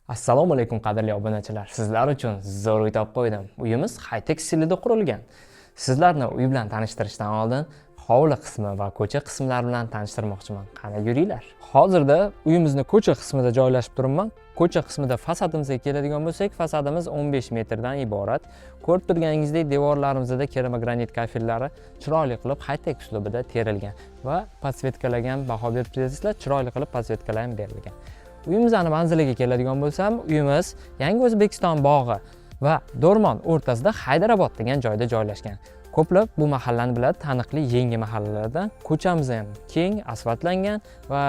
Assalomu alaykum, qadrli obunachilar. Sizlar uchun zo'r uy topib qo'ydim. Uyimiz high-tech stilida qurilgan. Sizlarni uy bilan tanishtirishdan oldin hovli qismi va ko'cha qismlari bilan tanishtirmoqchiman. Qani, yuringlar. Hozirda uyimizni ko'cha qismida joylashib turibman. Ko'cha qismida fasadimizga keladigan bo'lsak, fasadimiz 15 metrdan iborat. Ko'rib turganingizdek, devorlarimizda keramogranit kafellari chiroyli qilib high-tech uslubida terilgan va подсветка larga ham baho berib turasizlar, chiroyli qilib подсветка lar ham berilgan. Uyimizni manziliga keladigan bo'lsam, uyimiz Yangi O'zbekiston bog'i va Do'rmon o'rtasida, Haydarobod degan joyda joylashgan. Ko'plab bu mahallani biladi, taniqli yangi mahallalardan. Ko'chamiz ham keng, asfaltlangan va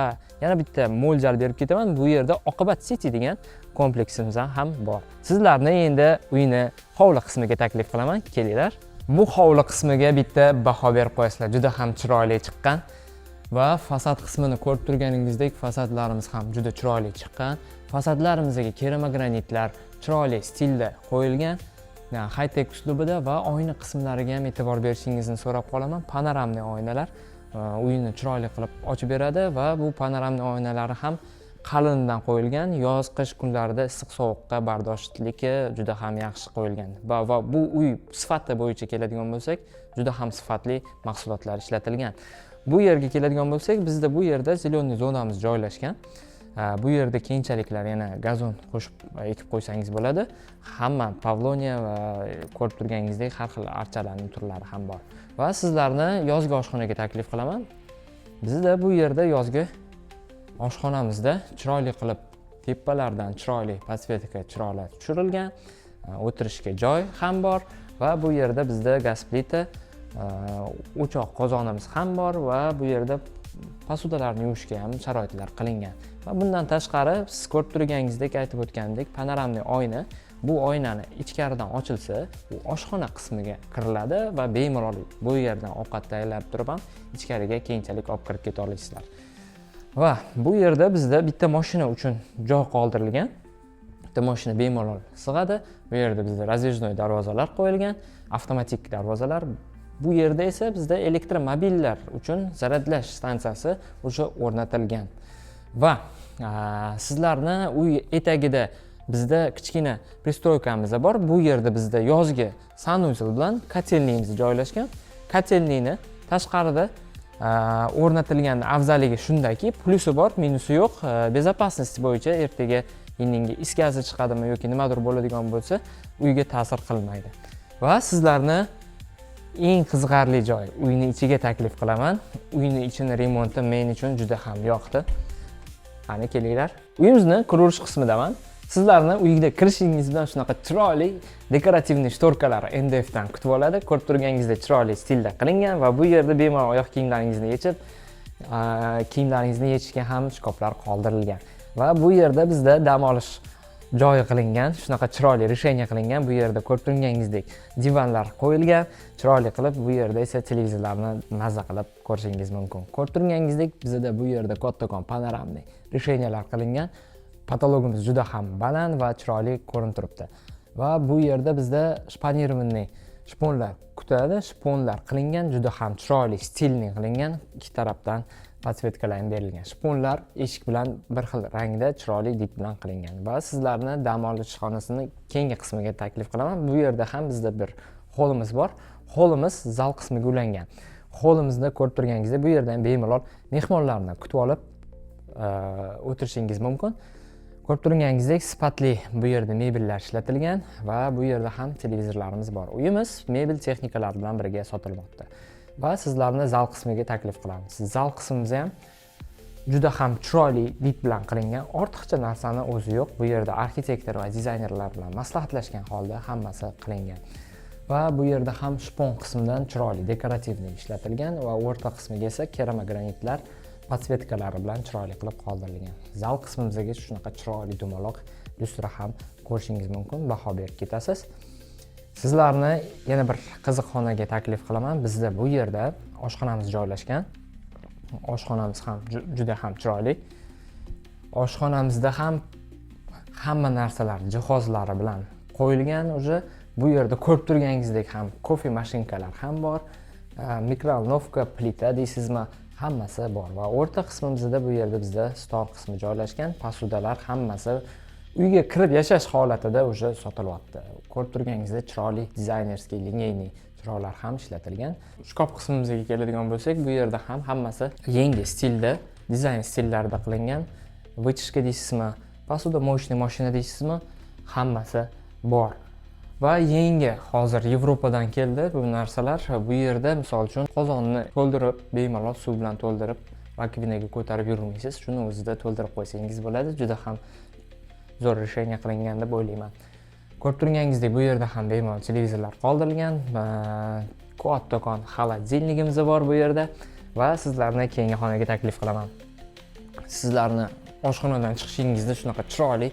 yana bitta mo'ljal berib ketaman. Bu yerda Oqibat City degan kompleksimiz ham bor. Sizlarni endi uyni hovli qismiga taklif qilaman. Kelinglar. Bu hovli qismiga bitta baho berib qo'yasizlar. Juda ham chiroyli chiqqan. Va fasad qismini ko'rib turganingizdek, fasadlarimiz ham juda chiroyli chiqqan. Fasadlarimizga keramogranitlar chiroyli stilda qo'yilgan, high tech uslubida va oyna qismlariga ham e'tibor berishingizni so'rab qolaman. Панорамный oynalar uyni chiroyli qilib ochib beradi va bu панорамный oynalari ham qalindan qo'yilgan, yoz, qish kunlarida issiq sovuqqa bardoshligi juda ham yaxshi qo'yilgan. Va bu uy sifati bo'yicha keladigan bo'lsak, juda ham sifatli mahsulotlar ishlatilgan. Bu yerga keladigan bo'lsak, bizda bu yerda зеленый zonamiz joylashgan. Bu yerda keyinchaliklar yana gazon qo'shib ekib qo'ysangiz bo'ladi. Hamma павлония va ko'rib turganingizdek, har xil archalarning turlari ham bor. Va sizlarni yozgi oshxonaga taklif qilaman. Bizda bu yerda yozgi oshxonamizda chiroyli qilib tepalardan chiroyli подсветка chiroqlar tushirilgan, o'tirishga joy ham bor va bu yerda bizda gaz plita, o'choq qozonimiz ham bor va bu yerda посуда larni yuvishga ham sharoitlar qilingan. Va bundan tashqari, siz ko'rib turganingizdek, aytib o'tganimdek, панорамный oyna. Bu oynani ichkaridan ochilsa, u oshxona qismiga kiriladi va bemalol bu yerdan ovqat tayyorlab turib ham ichkariga keyinchalik olib kirib keta olasizlar. Va bu yerda bizda bitta mashina uchun joy qoldirilgan, bitta mashina bemalol sig'adi. Bu yerda bizda раздвижной darvozalar qo'yilgan, avtomatik darvozalar. Bu yerda esa bizda elektromobillar uchun zaryadlash stansiyasi уже o'rnatilgan. Va sizlarni uy etagida bizda kichkina пристройка miz bor. Bu yerda bizda yozgi санузел bilan котельный imiz joylashgan. Котельный ni tashqarida o'rnatilgan afzalligi shundaki, plyusi bor, minusi yo'q, безопасность bo'yicha ertaga indinga is gazi chiqadimi yoki nimadir bo'ladigan bo'lsa, uyga ta'sir qilmaydi. Va sizlarni eng qiziqarli joy, uyni ichiga taklif qilaman. Uyni ichini remonti men uchun juda ham yoqdi. Qani, kelinglar. Uyimizni kiraverish qismidaman. Sizlarni uyga kirishingiz bilan shunaqa chiroyli декоративный шторка lar MDF dan kutib oladi. Ko'rib turganingizdek, chiroyli stilda qilingan va bu yerda bemalol oyoq kiyimlaringizni yechib, kiyimlaringizni yechishga ham shkaflar qoldirilgan. Va bu yerda bizda dam olish joyi qilingan, shunaqa chiroyli решение qilingan. Bu yerda ko'rib turganingizdek, divanlar qo'yilgan chiroyli qilib. Bu yerda esa televizorlarni mazza qilib ko'rishingiz mumkin. Ko'rib turganingizdek, bizada bu yerda kattakon панорамный решения lar qilingan. Потолок imiz juda ham baland va chiroyli ko'rinib turibdi. Va bu yerda bizda шпонированный shponlar kutadi. Shponlar qilingan, juda ham chiroyli, стильный qilingan. Ikki tarafdan подсветка lar ham berilgan. Shponlar eshik bilan bir xil rangda, chiroyli did bilan qilingan. Va sizlarni dam olish xonasini keyingi qismiga taklif qilaman. Bu yerda ham bizda bir holimiz bor. Holimiz zal qismiga ulangan. Holimizda ko'rib turganingizdek, bu yerda ham bemalol mehmonlarni kutib olib o'tirishingiz mumkin. Ko'rib turganingizdek, sifatli bu yerda mebellar ishlatilgan va bu yerda ham televizorlarimiz bor. Uyimiz mebel texnikalari bilan birga sotilmoqda. Va sizlarni zal qismiga taklif qilamiz. Zal qismimiz ham juda ham chiroyli did bilan qilingan. Ortiqcha narsani o'zi yo'q. Bu yerda arxitektor va dizaynerlar bilan maslahatlashgan holda hammasi qilingan. Va bu yerda ham shpon qismidan chiroyli декоративный ishlatilgan va o'rta qismiga esa keramogranitlar подсветка lari bilan chiroyli qilib qoldirilgan. Zal qismimizga shunaqa chiroyli dumaloq lyustra ham ko'rishingiz mumkin, baho berib ketasiz. Sizlarni yana bir qiziq xonaga taklif qilaman. Bizda bu yerda oshxonamiz joylashgan. Oshxonamiz ham juda ham chiroyli. Oshxonamizda ham hamma narsalar jihozlari bilan qo'yilgan уже. Bu yerda ko'rib turganingizdek ham кофе машинка lar ham bor, микроволновка, plita deysizmi, hammasi bor. Va o'rta qismimizda bu yerda bizda stol qismi joylashgan. Посуда lar hammasi Uyga kirib yashash holatida уже sotilyapti. Ko'rib turganingizdek, chiroyli дизайнерский линейный chiroqlar ham ishlatilgan. Shkaf qismimizga keladigan bo'lsak, bu yerda ham hammasi yangi stilda, dizayn stillarida qilingan. Вытяжка deysizmi, посудомоечный mashina deysizmi, hammasi bor. Va yangi hozir Yevropadan keldi bu narsalar. Bu yerda, misol uchun, qozonni to'ldirib, bemalol suv bilan to'ldirib, раковина ga ko'tarib yurmaysiz. Shuni o'zida to'ldirib qo'ysangiz bo'ladi. Juda ham zo'r решение qilingan deb o'ylayman. Ko'rib turganingizdek, bu yerda ham bemalol televizorlar qoldirilgan. Kattakon холодильник imiz bor bu yerda va sizlarni keyingi xonaga taklif qilaman. Sizlarni oshxonadan chiqishingizda shunaqa chiroyli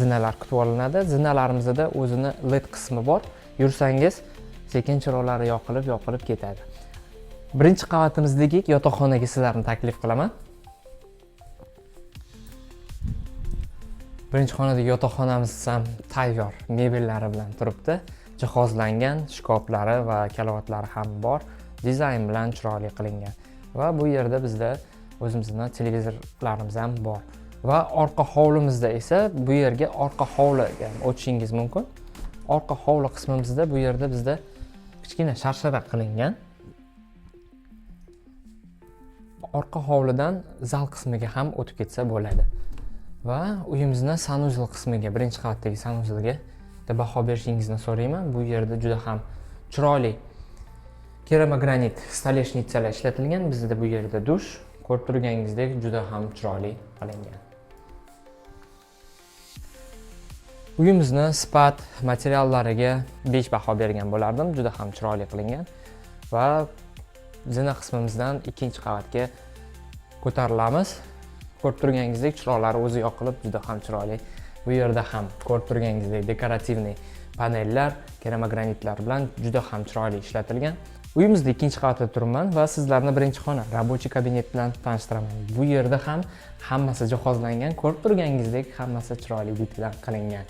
zinalar kutib olinadi. Zinalarimizda o'zini LED qismi bor. Yursangiz, sekin chiroqlari yoqilib, yoqilib ketadi. Birinchi qavatimizdagi yotoqxonaga sizlarni taklif qilaman. Birinchi xonadagi yotoqxonamiz ham tayyor mebellari bilan turibdi. Jihozlangan shkaflari va kalovatlari ham bor. Dizayn bilan chiroyli qilingan. Va bu yerda bizda o'zimizni televizorlarimiz ham bor. Va orqa hovlimizda esa bu yerga orqa hovliga ham o'tishingiz mumkin. Orqa hovli qismimizda bu yerda bizda kichkina sharshara qilingan. Orqa hovlidan zal qismiga ham o'tib ketsa bo'ladi. Va uyimizni санузел qismiga, birinchi qavatdagi санузел ga baho berishingizni so'rayman. Bu yerda juda ham chiroyli keramogranit столешница lar ishlatilgan. Bizda bu yerda dush, ko'rib turganingizdek, juda ham chiroyli qilingan. Uyimizni sifat materiallariga 5 baho bergan bo'lardim. Juda ham chiroyli qilingan. Va zina qismimizdan ikkinchi qavatga ko'tarilamiz. Ko'rib turganingizdek, chiroqlari o'zi yoqilib, juda ham chiroyli. Bu yerda ham ko'rib turganingizdek декоративный panellar, keramogranitlar bilan juda ham chiroyli ishlatilgan. Uyimizda ikkinchi qavatda turibman va sizlarni birinchi xona, рабочий kabinet bilan tanishtiraman. Bu yerda ham hammasi jihozlangan, ko'rib turganingizdek, hammasi chiroyli вид bilan qilingan.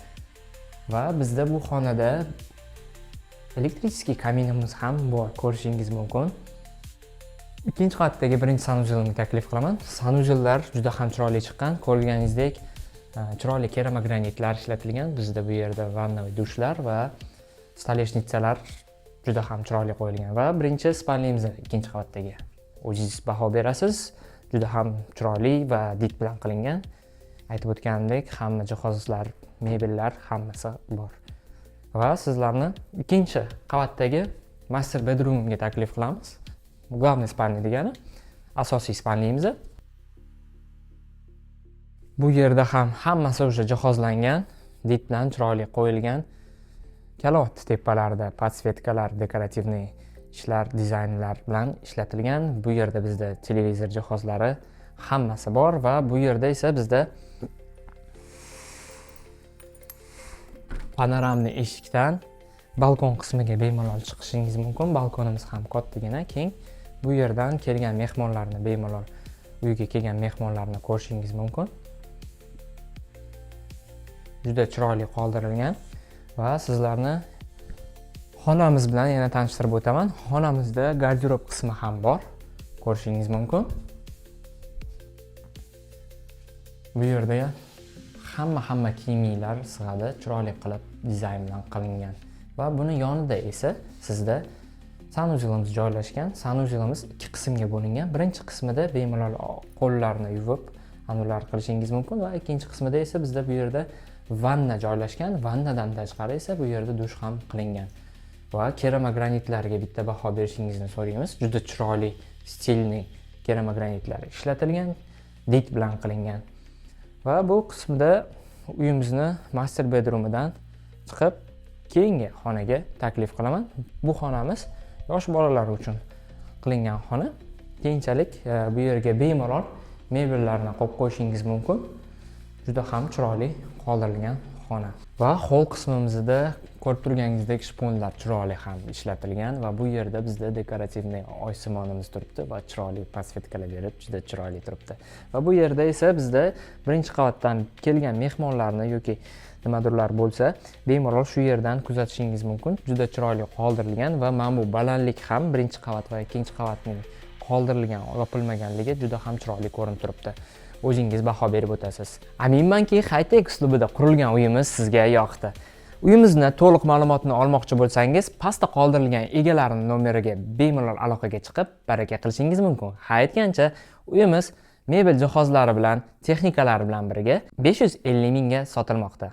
Va bizda bu xonada электрический kaminimiz ham bor, ko'rishingiz mumkin. Ikkinchi qavatdagi birinchi санузел ni taklif qilaman. Санузел lar juda ham chiroyli chiqqan. Ko'rganingizdek, chiroyli keramogranitlar ishlatilgan. Bizda bu yerda vanna dushlar va столешница lar juda ham chiroyli qo'yilgan. Va birinchi спальня miz ikkinchi qavatdagi. O'zingiz baho berasiz. Juda ham chiroyli va did bilan qilingan. Aytib o'tganimdek, hamma jihozlar, mebellar hammasi bor. Va sizlarni ikkinchi qavatdagi master bedroomga taklif qilamiz. Главный спальня degani asosiy спальня miz. Bu yerda ham hammasi уже jihozlangan, did bilan chiroyli qo'yilgan. Kalovot tepalarida подсветка lar, декоративный ishlar, dizaynlar bilan ishlatilgan. Bu yerda bizda televizor jihozlari hammasi bor va bu yerda esa bizda panoramli eshikdan balkon qismiga bemalol chiqishingiz mumkin. Balkonimiz ham kattagina, keng. Bu yerdan kelgan mehmonlarni bemalol, uyga kelgan mehmonlarni ko'rishingiz mumkin. Juda chiroyli qoldirilgan va sizlarni xonamiz bilan yana tanishtirib o'taman. Xonamizda garderob qismi ham bor, ko'rishingiz mumkin. Bu yerda hamma kiyimlar sig'adi, chiroyli qilib dizayn bilan qilingan. Va buni yonida esa sizda санузел imiz joylashgan. Санузел imiz ikki qismga bo'lingan. Birinchi qismida bemalol qo'llarni yuvib, anular qilishingiz mumkin va ikkinchi qismida esa bizda bu yerda vanna joylashgan. Vannadan tashqari esa bu yerda dush ham qilingan. Va keramogranitlarga bitta baho berishingizni so'raymiz. Juda chiroyli, stilli keramogranitlar ishlatilgan, did bilan qilingan. Va bu qismida uyimizni master bedroomidan chiqib keyingi xonaga taklif qilaman. Bu xonamiz yosh bolalar uchun qilingan xona. Keyinchalik bu yerga bemalol mebellarni qo'yib qo'yishingiz mumkin. Juda ham chiroyli qoldirilgan xona. Va hol qismimizda ko'rib turganingizdek shponlar chiroyli ham ishlatilgan va bu yerda bizda декоративный oysimonimiz turibdi va chiroyli подсветка lar berib juda chiroyli turibdi. Va bu yerda esa bizda birinchi qavatdan kelgan mehmonlarni yoki nimadirlar bo'lsa, bemalol shu yerdan kuzatishingiz mumkin. Juda chiroyli qoldirilgan va mana bu balandlik ham birinchi qavat va ikkinchi qavatning qoldirilgan, yopilmaganligi juda ham chiroyli ko'rinib turibdi. O'zingiz baho berib o'tasiz. Aminmanki, high-tech uslubida qurilgan uyimiz sizga yoqdi. Uyimizni to'liq ma'lumotini olmoqchi bo'lsangiz, pastda qoldirilgan egalarining nomeriga bemalol aloqaga chiqib, baraka qilishingiz mumkin. Ha aytgancha, uyimiz mebel jihozlari bilan, texnikalari bilan birga 550 mingga sotilmoqda.